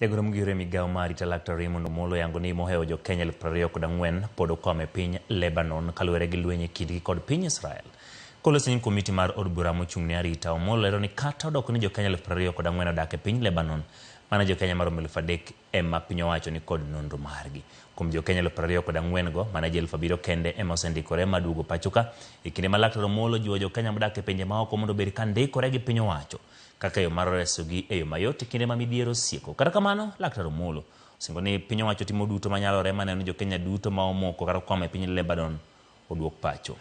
Jagoro mogire e migawo mar arita Laktar Raymond Omolo oyango ni mohewo jo Kenya 24,000 pod okwamo e piny Lebanon kaluwore gi lweny e kindgi kod piny Israel. Koloso e nyim komiti mar od bura mochung' ne arita, Omolo lero ni kata odoko ni jo Kenya 24,000 odak e piny Lebanon, mana jo Kenya maromo 3,000 ema piny owacho ni kod nonro margi. Kuom jo Kenya 24,000 go, mana ji 7,000 kende ema osendikore ma duogo pachoka. E kinde ma Laktar Omolo jiwo jo Kenya modak e pinje maoko mondo obed ka ndikore gi piny owacho kaka yo mar resogi e yo mayot e kinde ma midhiero osieko. Kata kamano, Laktar Omolo osingo ni piny owacho timo duto manyalore maneno ni jo Kenya duto ma omoko kata okwamo e piny Lebanon oduok pacho.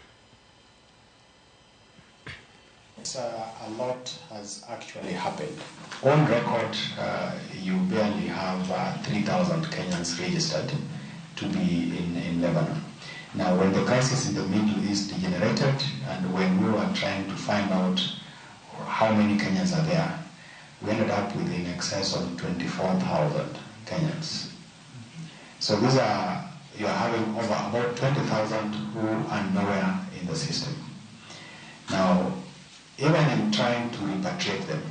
A lot has actually happened. On record, you barely have 3,000 Kenyans registered to be in Lebanon. Now, when the crisis in the Middle East degenerated, and when we were trying to find out how many Kenyans are there, we ended up with in excess of 24,000 Kenyans. So these are, you are having over about 20,000 who are nowhere in the system. Now, even in trying to repatriate them,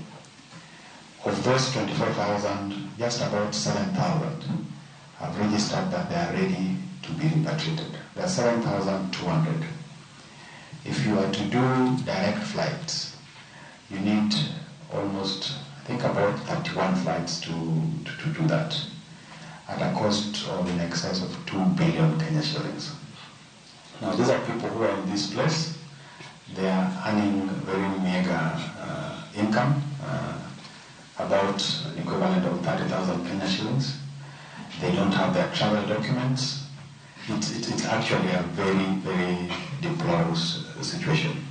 of those 24,000, just about 7,000 have registered that they are ready to be repatriated. There are 7,200. If you are to do direct flights, you need almost, I think, about 31 flights to do that, at a cost of in excess of 2 billion Kenya shillings. Now, these are people who are in this place. They are earning very meager income, about an equivalent of 30,000 Kenya shillings. They don't have their travel documents. It's actually a very, very deplorable situation.